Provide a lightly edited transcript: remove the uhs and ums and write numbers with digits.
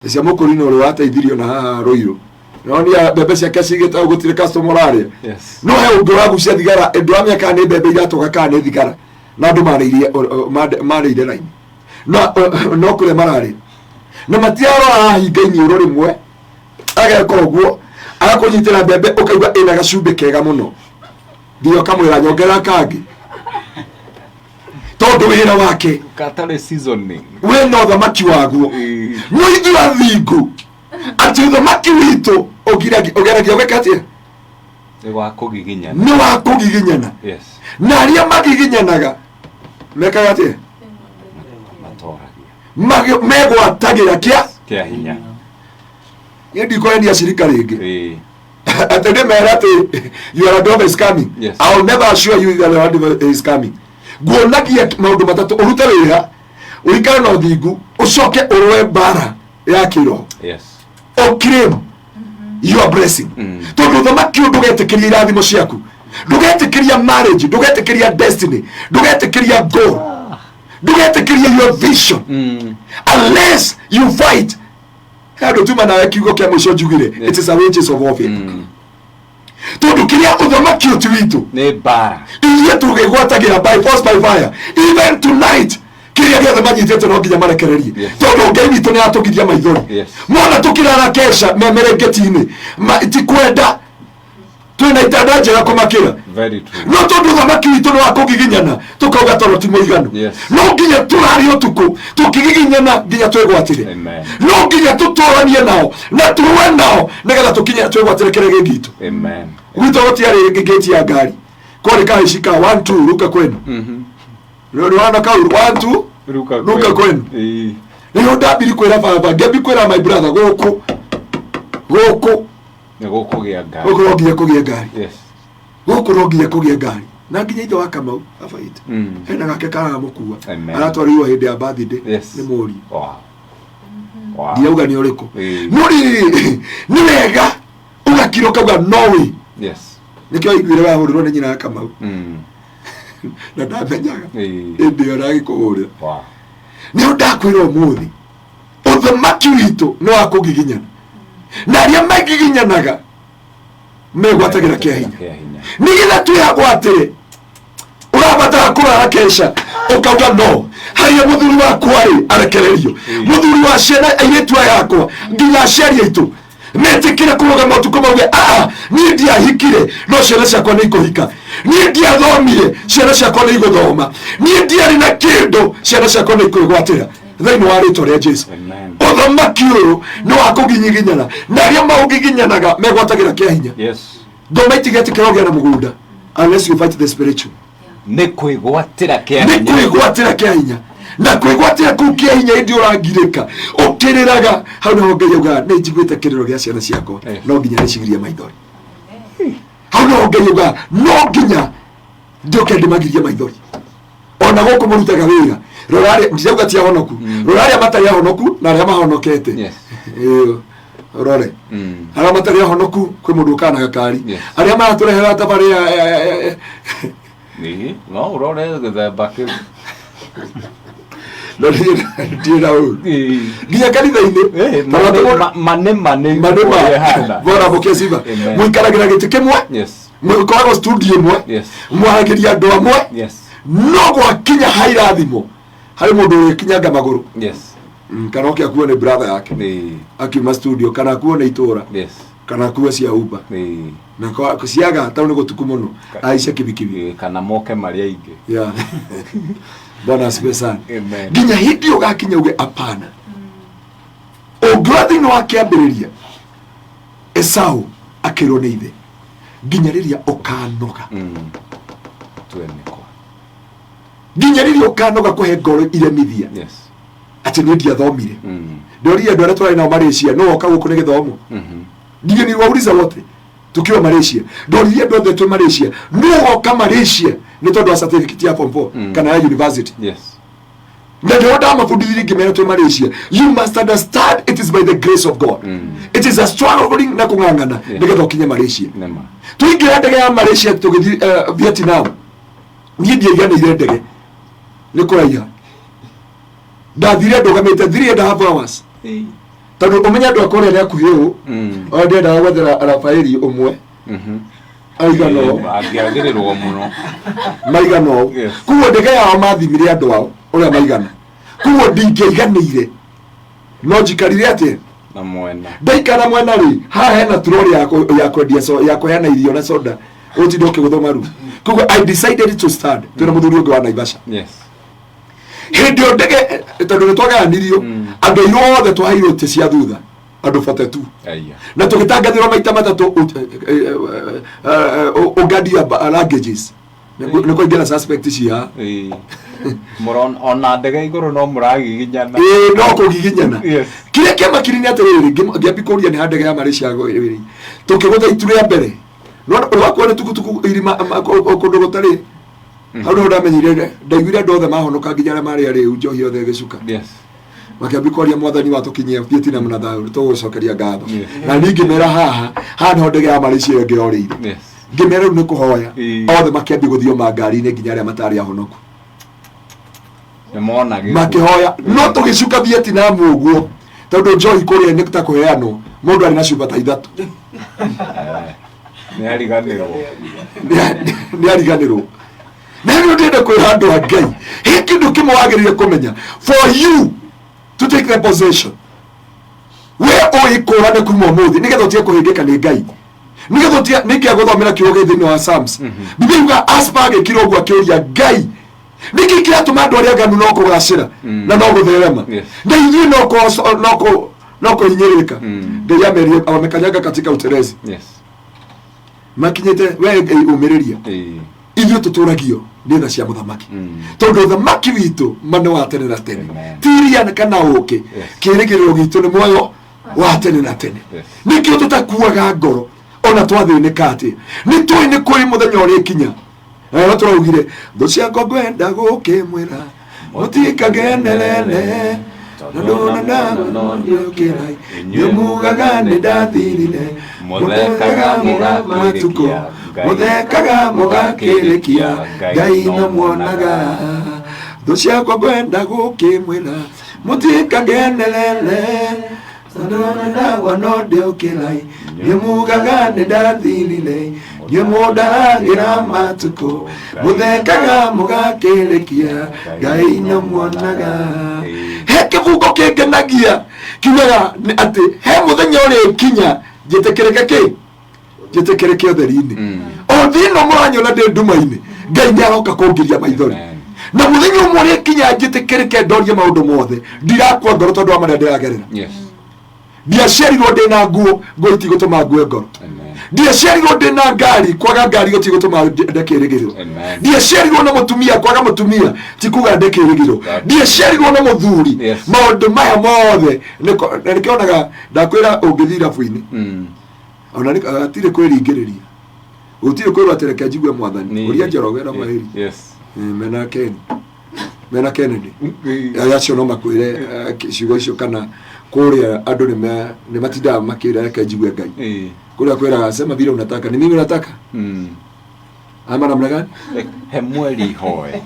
Cia mũkũrinũ ũrĩa wateithirio na haha Rũirũ, nonia mbembe ciake cigĩte hau, gũtirĩ customer ũrarĩa. No he ũngĩ ũragucia thigara, ndũramenya kana nĩ mbembe iratoka kana nĩ thigara, na andũ marĩirie marĩire raini no no kũrĩa mararĩa na matirarora hinga iniũrũ rĩmwe, ageka ũguo agakũnyitĩra mbembe, ũkaigua ĩna gacumbĩ kega mũno, nginya ũkamwĩra nyongerera kangĩ, tondũ wĩra wake Katarĩ seasoning. Wĩna ũthamaki waguo. No ithuĩ athingu atĩ ũthamaki witũ ũgeragia gwĩka atĩa? Nĩ wa kũgiginyana. Nĩ wa kũgiginyana. Na arĩa magiginyanaga mekaga atĩa? Matoragia. Megwatagĩra kĩa Kĩa hinya. Niĩ ndikwendia cirika rĩngĩ atĩ ndĩmere atĩ your job is coming. I will never assure you that your job is coming. Nguonagia maũndũ matatũ: ũrute wĩra, ũikare na ũthingu, ũcoke ũrũe mbara ya kĩroho, ũclaim your blessing, tondũ ũthamaki ũyũ ndũgetĩkĩria irathimo ciaku, ndũgetĩkĩria marriage, ndũgetĩkĩria destiny, ndũgetĩkĩria goal, ndũgetĩkĩria your vision unless you fight. He andũ tuma nawe kiugo kĩa mũico njugire, it is a wages of warfare, tondũ kĩrĩa ũthamaki ũyũ ti witũ. Nĩ mbara. Ithuĩ tũgĩgwatagĩra by force, by fire. Even tonight, kĩrĩa gĩothe manyitĩte no nginya marekererie, tondũ Ngai witũ nĩ atũgiria maithori. Mona tũkĩrara kesha memerengeti-inĩ, ti kwenda, twĩna itanda njega kũmakĩra. Very true. No tondũ ũthamaki witũ nĩ wa kũgiginyana, tũkauga toro ti mũiganu. No nginya tũrare ũtukũ tũkĩgiginyana nginya twĩgwatĩre. Amen. No nginya tũtũranie nao na tũrũe nao nĩgetha tũkinye twĩgwatĩre kĩrĩa gĩ gitũ. Amen. Gwitũ gũtiarĩ ngĩti ya ngari, kwarĩ kahaici ka one two ruka kwenu. Nĩwana kau one two Ruka ruka kwenu. Nĩho ndambiri kwĩra baba, ngĩambi kwĩra my brother, gũkũ gũkũ Nĩ gũkũgĩa ngari. Gũkũ no nginya kũgĩe ngari. Gũkũ no nginya kũgĩe ngari, na nginya ithe wa Kamau baba witũ hena gake karamũkua. Aratwarirwo hĩndĩ ya birthday nĩ mũriũ. Ndirauga nĩ ũrĩkũ. No rĩrĩ, nĩ wega ũgakira ũkauga no way. Nĩkĩo aiguire wahũrĩrwo nĩ nyina ya Kamau na ndamenyaga hĩndĩ ĩyo ndagĩkũhũrĩra. Nĩho ndakwĩra ũmũthĩ, ũthamaki witũ nĩ wa kũgiginyana, na arĩa magiginyanaga megwatagĩra kĩa hinya. Kĩa hinya. Nĩgetha twĩhagwatĩre, ũrabatara kũrara kesha ũkauga no harĩa mũthuri wakwa rĩ arekererio, mũthuri wa ciana airĩtu aya akwa, nginya aciari aitũ metĩkĩre kũrũgama ũtukũ mauge, aa, niĩ ndiahikire no ciana ciakwa nĩ ikũhika, niĩ ndiathomire ciana ciakwa nĩ igũthoma, niĩ ndiarĩ na kĩndũ ciana ciakwa nĩ ikwĩgwatĩra thĩinĩ wa rĩtwa rĩa Jesu. Amen. Ũthamaki ũyũ nĩ wa kũginyiginyana, na arĩa maũgiginyanaga megwatagĩra kĩa hinya. Ngoma itigetĩkĩra ũgĩa na mũgũnda unless you fight the spiritual. Nĩ kwĩgwatĩra kĩa Nĩ hinya. Kwĩgwatĩra kĩa hinya, na kwĩgwatĩra kũu kĩa hinya, ĩndĩ ũrangirĩka ũkĩrĩraga hau nĩho Ngai augaga, nĩ njiguĩte kĩrĩro gĩa ciana ciakwa, no nginya ndĩcigirie maithori. Hau nĩho Ngai augaga, no nginya njũke ndĩmagirie maithori. Ona gũkũ mũrutaga wĩra, rora arĩa, ndirauga ti ahonoku, rora arĩa matarĩ ahonoku na arĩa mahonokete. Ĩĩ, rore arĩa matarĩ ahonoku, kwĩ mũndũ ũkaga na gakari, arĩa maratũrehera thabarĩ Ĩĩ, no ũrore gĩthemba kĩu. No ndirĩ na ũru nginya kanitha-inĩ. Manĩ manĩ. Manĩma. Ũrĩa ĩhana. Bora mũke ciba. Amen. Mũikaragĩra gĩtĩ kĩmwe, mũkoragwo studio ĩmwe, mwaragĩria andũ amwe, no gwakinya hairathimo harĩ mũndũ ũrĩkinyanga magũrũ. Kana oke akuo nĩ brother yake akiuma studio, kana akuo nĩ itũra, kana akuo cia Uber, na ciaga tondũ nĩ gũtuku mũno aice kibikibi. Kana moke marĩ aingĩ. Yeah. Bwana asifiwe sana. Amen. Nginya hĩndĩ ĩyo ũgakinya uge apana. Ũngĩrora thĩinĩ wa kĩambĩrĩria, Esau akĩrwo nĩ ithe nginya rĩrĩa ũkanoga. Tue mĩkwa. Nginya rĩrĩa ũkanoga kũhe ngoro iremithia atĩ niĩ ndiathomire. Ndoririe andũ arĩa twarĩ nao Malaysia, no woka gũkũ nĩ gĩthomo? Ndiye niliwauliza wote tukiwa Malaysia, ndoririe andũ othe twĩ Malaysia, no woka Malaysia nĩ tondũ wa certificate ya form 4 kana ya university? Na ndio ndamabundithirie ngĩmera twĩ Malaysia, you must understand it is by the grace of God. It is a struggling na kũng'ang'ana nĩgetha ũkinye Malaysia. Nĩma. Tũingĩra ndege ya Malaysia tũgĩthiĩ Vietnam, niĩ ndiaiganĩire ndege nĩ kũraiha, ndathire ndũgamĩte 3.5 hours. Tondũ ũmenye andũ a kũrĩa nĩ akuhĩ ũũ. Ona ndĩendaga gwethera Rafaeli ũmwe aigana ũũ. Angĩagĩrĩrwo mũno. Maigana ũũ. Koguo ndege yao mathimire andũ ao ũrĩa maigana, koguo ndingĩaiganĩire, no njikarire atĩ na mwena. Ndaikara mwena rĩ, haha hena turori ya kwendia ya kũheana irio na soda, ũtinda ũkĩgũthwo maru. Koguo I decided to stand twĩna mũthuri ũngĩ wa Naivasha. Hĩndĩ ĩyo ndege, tondũ nĩ twagayanirio, andũ airũ othe twaheirwo itĩ cia thutha, andũ 42. Aya. Na tũgĩtangathĩrwo maita matatũ, ũgadia luggages nĩ kũingĩra suspect cia. Ĩĩ. Ona ndege igũrũ no mũragiginyana. Ĩĩ, no kũgiginyana. Kĩrĩa kĩamakiri nĩ atĩrĩrĩ, ngĩambi kũria nĩ ha ndege ya Malaysia ĩrĩ, tũkĩgũtha itu rĩa mbere. Rwakuo nĩ tukutuku irima kũndũ gũtarĩ hau nĩho ndamenyire, ndaiguire andũ othe mahonoka, nginya arĩa marĩ arĩu, njohi yothe ĩgĩcuka. Makĩambia kwaria, "Mwathani watũkinyia Vietnam na thayũ, tũgũcokeria ngatho." Na niĩ ngĩmera haha haha nĩho ndege ya Malaysia ĩyo ĩngĩ yorĩire. Ngĩmera rĩu nĩ kũhoya. Othe makĩambia gũthioma ngari-inĩ, nginya arĩa matarĩ ahonoku. Nĩ mona gĩkuũ. Makĩhoya, no tũgĩcuka Vietnam ũguo, tondũ njohi kũrĩa nĩ ta kũheanwo, mũndũ arĩ na cuba ta ithatũ. Nĩ ariganĩrwo. Nĩ ariganĩrwo. Na rĩu ndĩrenda kwĩra andũ a Ngai, he kĩndũ kĩmwe wagĩrĩire kũmenya: for you to take the possession, we ũĩkũrane kuma ũmũthĩ, nĩgetha ũtige kũhĩngĩka nĩ Ngai, nĩgetha ũtige. Nĩngĩa gũthomera kiugo gĩ thĩinĩ wa Psalms. Biblia yuga Aspa agĩkira ũguo akĩũria Ngai, nĩkĩ kĩratũma andũ arĩa aganu no kũgacĩra na no gũtherema na ithuĩ no kũhinyĩrĩrĩka? Ngai amerie wamekanyaga katika utelezi. Makinyĩte we ũmĩrĩria. Ithuĩ tũtũragio nĩ tha cia mũthamaki, tondũ ũthamaki witũ ma nĩ wa tene na tene. Ti iria kana ũkĩ. Kĩĩrĩgĩrĩro gitũ nĩ muoyo wa tene na tene. Nĩkĩo tũtakuaga ngoro ona twathĩnĩka atĩa. Nĩ tũĩ nĩ kũrĩ mũthenya ũrĩkinya. Na no tũraugire, "Thũ ciakwa ngwenda gũkĩmwĩra mũtikagenerere, tondũ ndakĩra inyuĩ mugaga nĩ ndathirire, mũthekaga matukũ, mũthekaga mũgakĩrĩkia, Ngai no muonaga. Thũ ciakwa ngwenda gũkĩmwĩra mũtikagenerere, tondũ ndagwa no ndĩũkĩrai. Inyuĩ mugaga nĩ ndathirire, inyuĩ mũndaragĩra matukũ, mũthekaga mũgakĩrĩkia, Ngai no muonaga." He kĩbungo kĩngenagia kiugaga nĩ atĩ he mũthenya ũrĩkinya njĩtĩkĩrĩke kĩ njĩtĩkĩrĩke ũtheri-inĩ. O thĩ ĩno mũranyona ndĩ nduma-inĩ, Ngai nĩ aroka kũngiria maithori. Amen. Na mũthenya ũmwe ũrĩkinya njĩtĩkĩrĩke, ndorie maũndũ mothe, ndirakua ngoro tondũ wa marĩa ndĩragerera. Ndiaciarirwo ndĩ na nguo, nguo itigũtũma ngue ngoro. Amen. Ndiaciarirwo ndĩ na ngari, kwaga ngari gũtigũtũma nde kĩĩrĩgĩrĩro. Amen. Ndiaciarirwo na mũtumia, kwaga mũtumia ti kuga nde kĩĩrĩgĩrĩro. Ndiaciarirwo na mũthuri. Maũndũ maya mothe na nĩkĩonaga ndakwĩra ũngĩthiĩ irabu-inĩ, ona hatirĩ kwĩringĩrĩria, gũtirĩ kwĩrwo atĩ reke njigue Mwathani. Ũria Njoroge na Mahĩri. Mena Ken, mena Kennedy. Aya acio no makwĩre ciugo icio, kana kũrĩa andũ nĩ matindaga makĩra reke njigue Ngai. Kũrĩa kwĩraga sema vile unataka, ni mimi unataka ama namna gani? He mweri hoe.